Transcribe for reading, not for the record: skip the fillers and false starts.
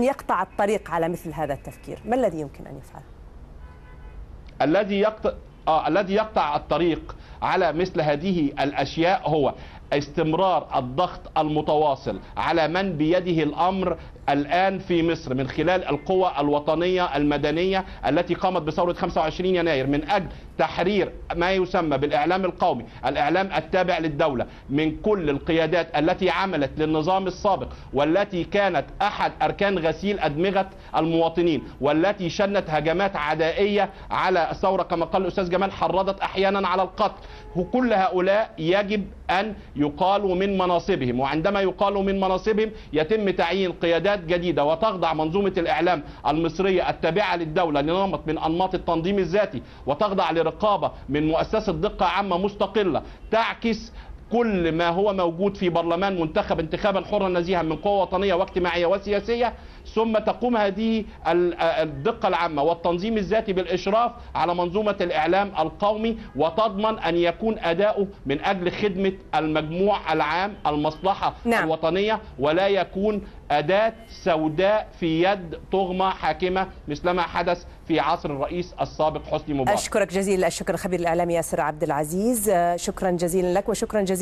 يقطع الطريق على مثل هذا التفكير؟ ما الذي يمكن أن يفعله؟ الذي يقطع الطريق على مثل هذه الأشياء هو استمرار الضغط المتواصل على من بيده الأمر الآن في مصر من خلال القوى الوطنية المدنية التي قامت بثورة 25 يناير من أجل تحرير ما يسمى بالإعلام القومي، الإعلام التابع للدولة، من كل القيادات التي عملت للنظام السابق والتي كانت أحد أركان غسيل أدمغة المواطنين والتي شنت هجمات عدائية على الثورة كما قال الأستاذ جمال، حرضت أحيانا على القتل. كل هؤلاء يجب أن يقالوا من مناصبهم، وعندما يقالوا من مناصبهم يتم تعيين قيادات جديدة وتخضع منظومة الإعلام المصرية التابعة للدولة لنمط من أنماط التنظيم الذاتي وتخضع لرقابة من مؤسسة دقة عامة مستقلة تعكس كل ما هو موجود في برلمان منتخب انتخابا حرا نزيها من قوى وطنية واجتماعية وسياسية، ثم تقوم هذه الدقة العامة والتنظيم الذاتي بالإشراف على منظومة الإعلام القومي وتضمن أن يكون أداؤه من أجل خدمة المجموع العام المصلحة الوطنية، ولا يكون أداة سوداء في يد طغمة حاكمة مثلما حدث في عصر الرئيس السابق حسني مبارك. أشكرك جزيل الشكر خبير الإعلامي ياسر عبد العزيز، شكرا جزيلا لك وشكرا جزيلا